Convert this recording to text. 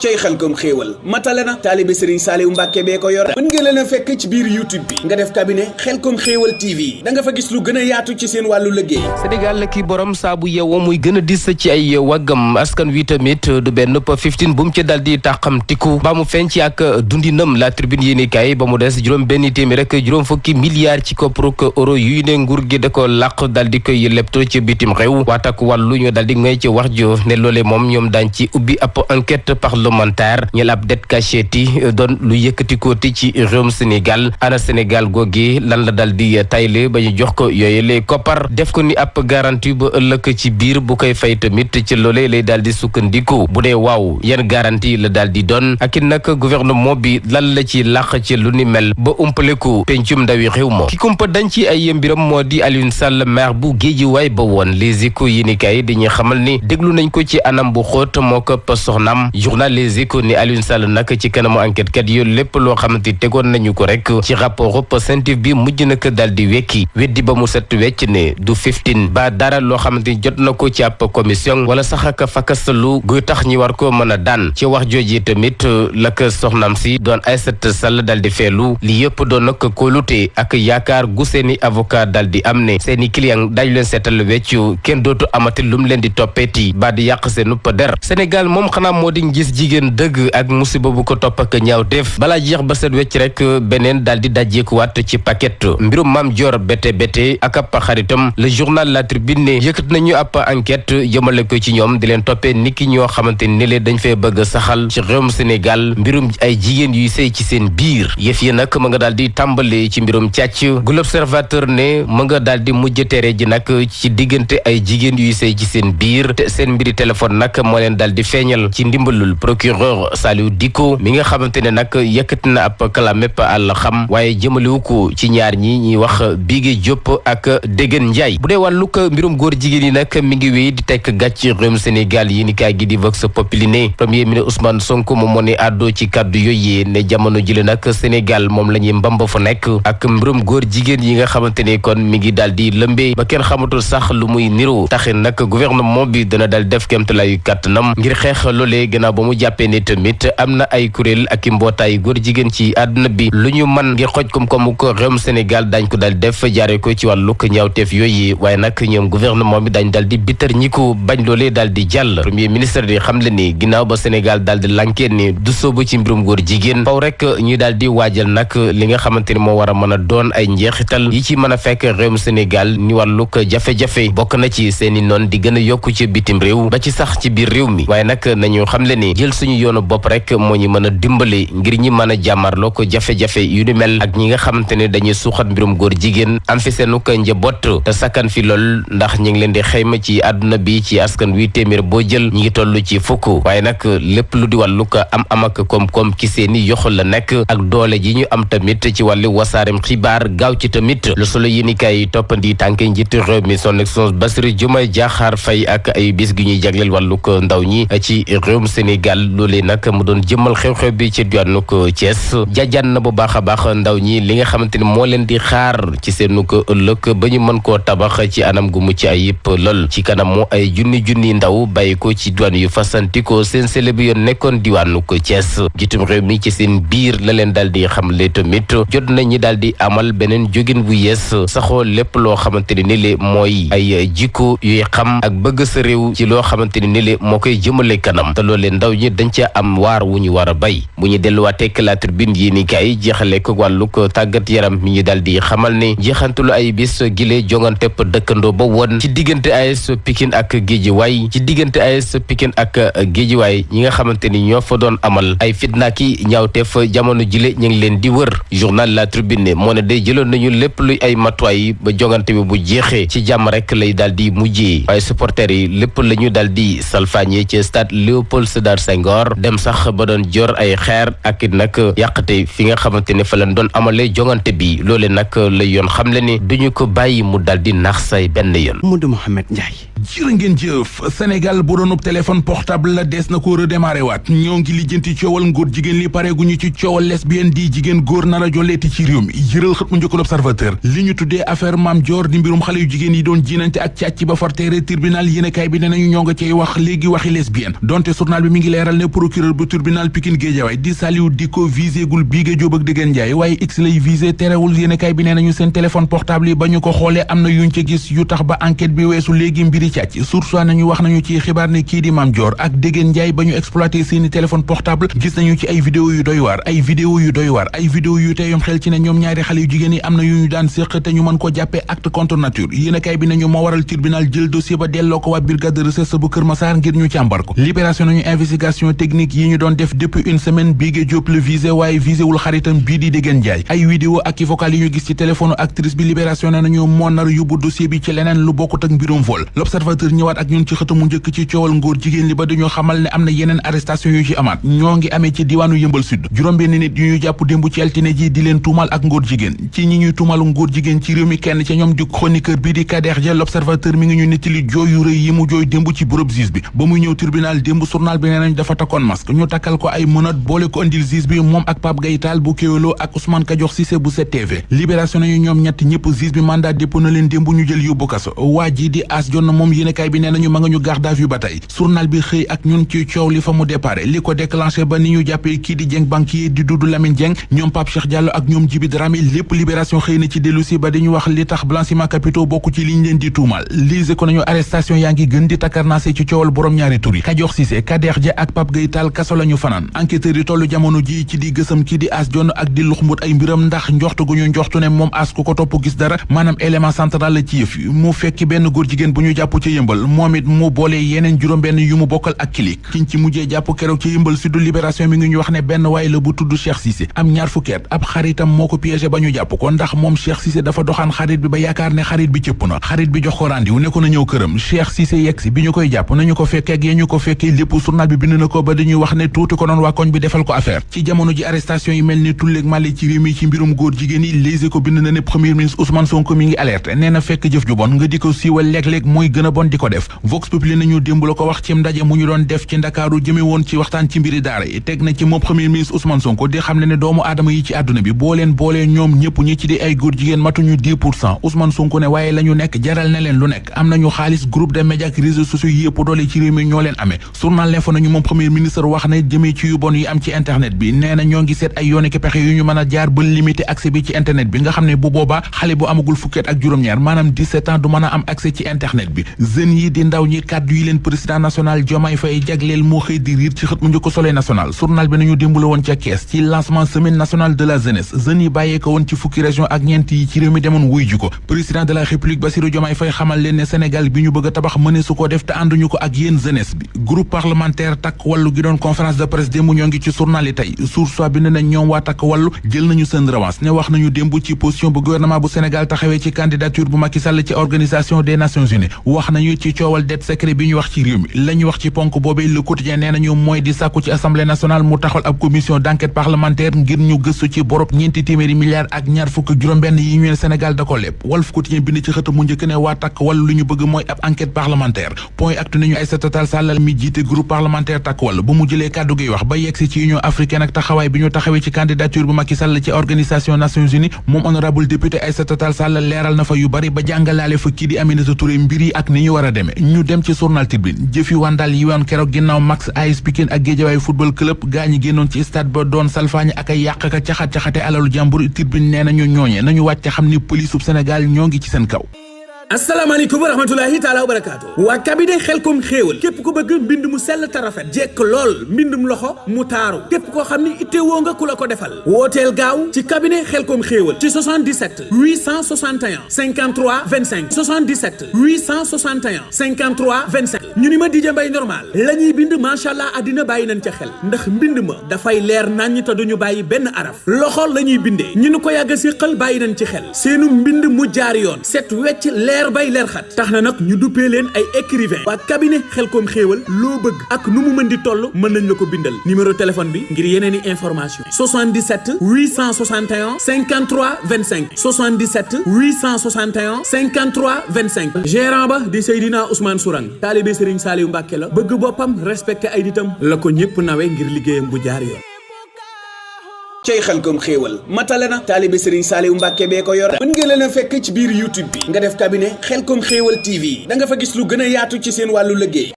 cey Xelcom xéewal matale na taalibe Serigne Saliou Mbàkke bee ko yor mën ngeen leen a fekk ci biir YouTube bi nga def cabinet Xelcom xéewal TV da nga fa gis lu gën a yaatu ci seen wàllu liggéey. Sénégal la ki borom saabu yeewoo muy gën a dis ci ay waggam askan wi tamit du benn pa 15 bu mu ci dal di tàqam tiku ba mu feeñ ci ak dundinam la tribune yéenekaay ba mu des juróom benn téeméer rek juróom fukki milliards ci kopparuk euro yuy ne nguur gi da ko làq dal di koy lepto ci bitim réew waatak wàllu ñu dal di ngay ci wax jo ne loole moom ñoom daañ ci ubbi ab enquête parlementaire ñel ab det cacheti doon lu yëkkatikooti ci réewum Sénégal ana Sénégal googi lan la dal di tayle ba ñu jox ko yooyu les koppar def ko ni ab garantie ba ëllëg ci biir bu koy fay tamit ci loolee lay daal di sukkandiku bu dee waaw yan garantie la daal di doon ak it nag gouvernement bi lan la ci làq ci lu ni mel ba umpaleku pencum ndawi réew ma ki kumpa dañ ci ay mbiram moo di Alioune Sall maire bu Guédiawaye ba woon Les Échos yi ni kay dañuy xamal ni déglu nañ ko ci anam bu xóot moo ko soxnaam journal Les Échos ni Alioune Sall nag ci kanamu enquête kat yooyu lépp loo xamante tegoon nañu ko rek ci rapport CENTIF bi mujj na ko daal di wekki weddi ba mu set wecc ne du 15 ba dara loo xamante jot na ko ci ab commission wala sax ak fakasalu guy tax ñi war ko mën a daan ci wax jooji tamit la ko soxnaam si doon Aïssata Sall daal di feelu li yëpp doon nag kóolute ak yaakaar gu seeni avocat daal di am ne seeni client dañu leen seetal weccu kenn dootu amati lu mu leen di toppeeti ba di yàq seen upp der Sénégal moom xanaa moo di gis jigéen dëgg ak musiba bu ko topp ak ñaawteef balaa jeex ba set wecc rek beneen daal di dajjeekuwaat ci paquet mbirum Mame Dior bété ak ab xaritam le journal La Tribune ne yëkkat nañu ab enquête jëmale ko ci ñoom di leen toppee niki ñoo xamante ni leen dañ fee bëgg saxal ci réewum Sénégal mbirum ay jigéen yuy sëy ci seen biir yëf yi nag ma nga daal di tàmbale ci mbirum càcc gu l'Observateur ne ma nga daal di mujj tere ji nag ci diggante ay jigéen yuy sëy ci seen biir te seen mbiri téléphone nag moo leen daal di feeñal ci ndimbalul procureur Saliou Dicko mi nga xamante ne nag yëkkati na ab kalamépp àll xam waaye jëmalewu ko ci ñaar ñi ñuy wax Bigué Diop ak Degen Ndiaye bu dee wàllu ko mbirum góor jigéen yi nag mi ngi wéy di tekk gàcc réewum Sénégal yi ni kaay gi di Vox Populi ne premier ministre Ousmane Sonko moom moo ne àddoo ci kàddu yooyu ne jamono jile nag Sénégal moom la ñuy mbamba fa nekk ak mbirum góor jigéen yi nga xamante ne kon mi ngi daal di lëmbee ba kenn xamatul sax lu muy niru taxit nag gouvernement bi dana daal def kéemtalaayu kàttanam ngir xeex loolee gannaaw ba mu jàppee ne tamit am na ay kuréel ak i mbootaay góor jigéen ci àdduna bi lu ñu man ngir xoj koom-koomu ko réewum Sénégal dañ ko daal def jaare ko ci wàllu ko ñaawteef yooyu waaye nag ñoom gouvernement bi dañ daal di bitar ñi ko bañ loolee daal di jàll premier ministre di xam le ni ginnaaw ba Sénégal daal di lankee ni du soobu ci mbirum góor jigéen faw rek ñu daal di waajal nag li nga xamante ni moo war a mën a doon ay njeexital yi ci mën a fekk réewum Sénégal ni wàllu ko jafe-jafe bokk na ci seeni noon di gën a yokku ci bitim réew ba ci sax ci biir réew mi waaye nag nañu xam le ni jël suñu yoonu bopp rek moo ñu mën a dimbali ngir ñi mën a jàmmarloo ko jafe-jafe yu ni mel ak ñi nga xamante ne dañuy suuxat mbirum góor jigéen am fi seenu ko njaboot te sakkan fi lool ndax ñi ngi leen di xayma ci àdduna bi ci askan wi téeméer boo jël ñi ngi toll ci fukk waaye nag lépp lu di wàllu ko am ak koom-koom ki seeni yoxul la nekk ak doole ji ñu am tamit ci wàllu wasaareem xibaar gaaw ci tamit lu solo yéenikaay toppandi tànk njiitu réew mi son excellence Bassirou Diomaye Diakhar Faye ak ay bis gi ñuy jagleel wàllu ko ndaw ñi ci réewum Sénégal loolee nag mu doon jëmmal xew-xew bi ci diwaanu ko Thiès jajaan na bu baax a baax ndaw ñi li nga xamante ni moo leen di xaar ci seenu ko ëllëg ba ñu mën koo tabax ci anam gu mucc ayib lool ci kanamu ay junni ndaw bàyyi ko ci diwaan yu fasantikoo seen sele bi yoon nekkoon diwaanu ko Thiès jiitum réew mi ci seen biir la leen daal di xamle tamit jot nañu daal di amal beneen jógin bu yees saxoo lépp loo xamante ni le mooy ay jikko yuy xam ak bëgg sa réew ci loo xamante ni le moo koy jëmale kanam te loolee ndaw ñi dañ ca am waar wu ñu war a bay bu ñu delluwaatee La Tribune yi ni kay jeexale ko wàllu ko tàggat yaram mi ñu daal di xamal ne jeexantalu ay bis gile jongante dëkkandoo ba woon ci diggante AS Pikine ak Guédiawaye ci diggante AS Pikine ak Guédiawaye ñi nga xamante ni ñoo fa doon amal ay fitna ki ñaawteef jamono jile ñu ngi leen di wër journal La Tribune moo ne day jëloon nañu lépp luy ay matuwaay ba jongante bi bu jeexee ci jàmm rek lay daal di mujjee waaye supporters yi lépp la ñu daal di salfaañe ci stade Léopold Sédar Senghor dem sax ba doon jor ay xeer ak it nag yàqate fi nga xamante ne fa lañ doon amalee jongante bi loole nag la yoon xam le ni duñu ko bàyyi mu daal di nax say benn yoon. Modou Mohamed Ndiaye. jërë ngeen jëf Sénégal bu doonub téléphone portable la des na ko redémarré waat ñoo ngi lijjanti coowal ngóor jigéen li pare gu ñu ci coowal lesbienne di jigéen góor nar a jolleeti ci réew mi yëral xët mu njëkk l'Observateur li ñu tuddee affaire Mame Dior di mbirum xale yu jigéen yi doon jiinante ak càcc ba farteere tribunal yéenekaay bi ne nañu ñoo nga cay wax léegi waxi lesbienne donte journal bi mi ngi leeral leeral ne procureur bu tribunal Pikine Guédiawaye di Saliou Dicko visé gul Bigué Diop ak Degen Ndiaye waaye x lay visé terewul yéenekaay bi nee nañu seen téléphone portable yi ba ñu ko xoolee am na yuñ ca gis yu tax ba enquête bi weesu léegi mbiri càcc source nañu wax nañu ci xibaar ne kii di Mame Dior ak Degen Ndiaye ba ñu exploité seeni téléphone portable gis nañu ci ay vidéo yu doy waar ay vidéo yu teyoom xel ci ne ñoom ñaari xale yu jigéen yi am na yu ñu daan séq te ñu mën ko jàppee acte contre nature yéenekaay bi nañu moo waral tribunal jël dossier ba delloo ko waa brigade de recherche bu Kër Massar ngir ñu càmbar ko libération nañu investigation technique yi ñu doon def depuis une semaine Bigué Diop le visé waaye visé wul xaritam bii di Degen Ndiaye ay vidéo ak i vocal yi ñu gis ci téléphone actrice bi libération nañu moo nar yóbbu dossier bi ci leneen lu bokkut ak mbirum vol l'observateur ñëwaat ak ñun ci xëtamu njëkk ci coowal ngóor jigéen li ba dañoo xamal ne am na yeneen arrestation yu ci amaat ñoo ngi amee ci diwaanu Yëmbal Sud juróom-benn nit yu ñu jàpp démb ci altine ji di leen tuumal ak ngóor jigéen ci ñi ñuy tuumal ngóor jigéen ci réew mi kenn ca ñoom di chroniqueur bi di Kader Dia l'observateur mi ngi ñu nettali jooy yu rëy yi mu jooy démb ci bureau juge bi ba muy ñëw tribunal démb journal bi nee nañ dafa takkoon masque ñu takkal ko ay menottes boole ko andil juge bi moom ak Pape Gaye Tall bu Kéwélo ak Ousmane Kadior Cissé bu 7TV libération nañu ñoom ñett ñëpp juge bi mandat dépôt na leen démb ñu jël yóbbu kaso waa ji di As Jonn moom yéenekaay bi nee nañu ma nga ñu garde à vue ba tey journal bi xëy ak ñun ci coow li fa mu déparé li ko déclenché ba ni ñu jàppee kii di Dieng banquier di Doudou Lamine Dieng ñoom Pape Cheikh Diallo ak ñoom Djibi Dramé lépp libération xëy na ci dellu si ba dañu wax li tax blanchiment capitaux bokk ci liñ leen di tuumal lise ko nañu arrestation yaa ngi gën di takkarnaase ci coowal borom ñaari tur yi Kadior Cissé Kader Dia ak Pape Gaye Tall kaso lañu fanaan enquêteurs yi tollu jamono ji ci di gësam kii di As Jonn ak di luxmbut ay mbiram ndax njoxtu gu ñu njoxtu ne moom as ku ko topp gis dara maanaam élément central la ci yëf yi mu fekki benn góor jigéen bu ñu jàpp ci yëmbal moom it mu boole yeneen juróom-benn yu mu bokkal ak kilik kiñ ci mujjee jàpp keroog ci yëmbal Sud libération mi ngi ñu wax ne benn waay la bu tudd Cheikh Cissé am ñaar fukki at ab xaritam moo ko piégé ba ñu jàpp ko ndax moom Cheikh Cissé dafa doxaan xarit bi ba yaakaar ne xarit bi cëpp na xarit bi jox ko rendez-vous ne ko na ñëw këram Cheikh Cissé yegsi bi ñu koy jàpp nañu ko fekkee ak yee ñu ko fekkee lépp journal bi bind na ko ba dañuy wax ne tuuti ko doon waa koñ bi defal ko affaire ci jamono ji arrestation yi mel ni tulleeg mali ci réew mi ci mbirum góor jigéen yi Les Échos bind na ne premier ministre Ousmane Sonko mi ngi alerte nee na fekk jëf ju bon nga di ko siiwal léeg-léeg mooy gën a bon di ko def Vox Populi nañu démb la ko wax ci ndaje mu ñu doon def ci Ndakaaru jëme woon ci waxtaan ci mbiri daara yi teg na ci moom premier ministre Ousmane Sonko di xam ne doomu aadama yi ci àdduna bi boo leen boolee ñoom ñëpp ñi ci di ay góor jigéen matuñu 10% Ousmane Sonko ne waaye la ñu nekk jaral na leen lu nekk am nañu xaalis groupe de médias ak réseaux sociaux yëpp doole ci réew mi ñoo leen amee journal L'Info nañu moom premier ministre wax na jëmee ci yu bon yi am ci internet bi nee na ñoo ngi seet ay yooni ki pexe yu ñu mën a jaar ba limiter accès bi ci internet bi nga xam ne bu boobaa xale bu amagul fukkeet ak juróom-ñaar maanaam 17 ans du mën a am accès ci internet bi jeunes yi di ndaw ñi kàddu yi leen président national Diomaye Faye jagleel moo xëy di riir ci xët mu njëkk Soleil national journal bi nañu démb la woon ca Kees ci lancement semaine nationale de la jeunesse jeunes yi bàyyee ko woon ci fukki région ak ñeent yi ci réew mi demoon wuy ji ko président de la république Bassirou Diomaye Faye xamal leen ne Sénégal bi ñu bëgg a tabax mëne su ko def te ànduñu ko ak yéen jeunesse bi groupe parlementaire takk wàllu gi doon conférence de presse démb ñoo ngi ci journal yi tey source bi ne nañ ñoom waa takk wàllu jël nañu seen revanche ne wax nañu démb ci position bu gouvernement bu Sénégal taxawee ci candidature bu Macky Sall ci organisation des Nations Unies wax nañu ci coowal dette secret bi ñu wax ci réew mi la ñu wax ci ponk boobee Le Quotidien nee nañu mooy di sàkku ci assemblée nationale mu taxawal ab commission d'enquête parlementaire ngir ñu gëstu ci borob ñeenti téeméeri milliards ak ñaar fukk juróom-benn yi ñu ne Sénégal da ko lépp Walf Quotidien bind ci xëtam mu njëkk ne waa takk wàllu li ñu bëgg mooy ab enquête parlementaire point actu nañu Aïssata Tall Sall mi jiite groupe parlementaire takk wàllu ba mu jëlee kàddu gi wax ba yegsi ci Union africaine ak taxawaay bi ñu taxawee ci candidature bu Macky Sall ci organisation Nations Unies moom honorable député Aïssata Tall Sall leeral na fa yu bari ba jàngalaale fa kii di Aminata Touré mbir yi ak ni ñu war a demee ñu dem ci journal Tribune jëfi wàndal yi woon keroog ginnaaw Max AS Pikine ak Guédiawaye football club gaa ñi génnoon ci stade ba doon salfaañi ak ay yàq ka caxat-caxate alalu jàmbur Tribune nee nañu ñooñe nañu wàcc xam ni police bu Sénégal ñoo ngi ci seen kaw. asalaamaaleykum wa rahmatulahi taala wa barakaatu waa cabinet Xelcom xéewal képp ku bëgg mbind mu sell ta rafet jekk lool mbindum loxo mu taaru képp koo xam ni ittewoo nga ku la ko defal wooteel gaaw ci cabinet Xelcom xéewal ci 77 861 53 25 77 861 53 25 ñu ni ma DJ Mbaye normal la ñuy bind macha allah àddina bàyyi nañ ca xel ndax mbind ma dafay leer naññ te duñu bàyyi benn araf loxo la ñuy bindee ñu ni ko yàgg a siqal bàyyi nañ ci xel seenu mbind mu jaar yoon set wecc leer bay leer xat tax na nag ñu duppee leen ay écrivain waa cabinet Xelcom xéewal loo bëgg ak nu mu mën di toll mën nañ la ko bindal numéro téléphone bi ngir yeneen i information 77 861 53 25 77 861 53 25 gérant ba di Seydina Ousmane Sourang taalibe Serigne Saliou Mbacké la bëgg boppam respecté ay ditam la ko ñëpp nawe ngir liggéeyam bu jaar yoon cey Xelcom xéewal matale na taalibe Serigne Saliou Mbacké bee ko yor mën ngeen leen a fekk ci biir YouTube bi nga def cabinet Xelcom xéewal TV da nga fa gis lu gën a yaatu ci seen wàllu liggéey